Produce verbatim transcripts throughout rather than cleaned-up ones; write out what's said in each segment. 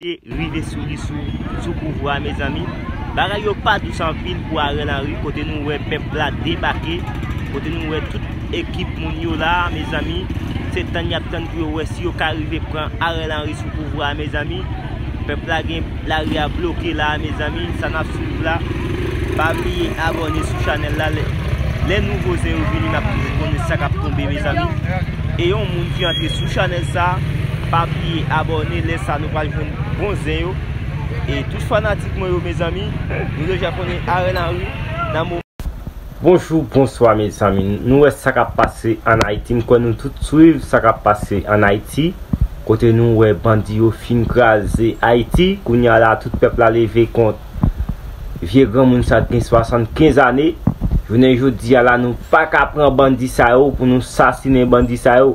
rive sou li sou, sou pouvwa a, mezanmi. Bagay yo pa dous anpil pou Ariel Henry, kote nou wè pèp la debake, kote nou wè tout ekip moun yo la a, mezanmi. Se tann y ap tann pou yo wè si yo ka rive pran Ariel Henry sou pouvwa a, mezanmi. Pèp la gen lari a bloke la a, mezanmi. Sa n ap swiv la. Pa bliye abòne sou chanèl la. Lè, lè nouvo zen yo vini, n ap toujou konnen sa k ap tonbe, mezanmi. E yon moun ki antre sou chanèl sa, pa bliye abòne. Lè sa, nou pral jwenn bon zen yo. E tout fanatik mwen yo, mezanmi, nou deja konnen Ariel Henry nan mo- Bonjou, bonswa, mezanmi. Nou wè sa k ap pase ann Ayiti. M kwè nou tout swiv sa k ap pase ann Ayiti. Kote nou wè bandi yo fin kraze Ayiti. Kounye a la, tout pèp la leve kont vye granmoun sa ki gen swasannkenz ane. Jounen jodi a la, nou pa ka pran bandi sa yo pou nou sasinen bandi sa yo.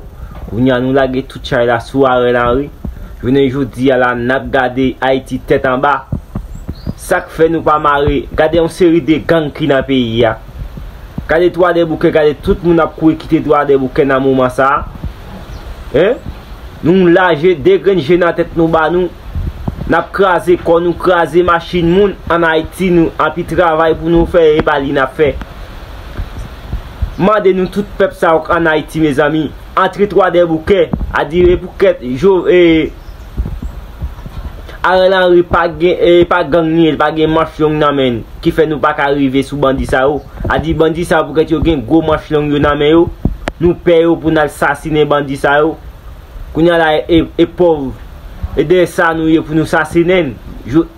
Kounye a, nou lage tout chay la sou Ariel Henry. Jounen jodi a la, n ap gade Ayiti tèt anba. Sa k fè nou pa mare? Gade yon seri de gang ki nan peyi a. Gade Twadèboukè, gade tout moun ap kouri kite Twadèboukè nan moman sa a. Hein? Nou laje de grenn je nan tèt nou ba nou. N ap kraze kò nou, kraze machin moun ann Ayiti, nou anpi travay pou nou fè, e pa li n ap fè. Mande nou tout pèp sa yo k ann Ayiti, mezanmi. Antre Twadèboukè, a di e pou kèt, jo, e, Ariel Henry pa gen, e, pa gang li ye, li pa gen manch long nan men l, ki fè nou pa ka rive sou bandi sa yo. A di bandi sa yo pou kèt yo gen gwo manch long yo nan men yo, nou pè yo pou n al sasinen bandi sa yo. Kounye a la, e, e pòv, e dèyè sa nou ye pou nou sasinen l. Jou-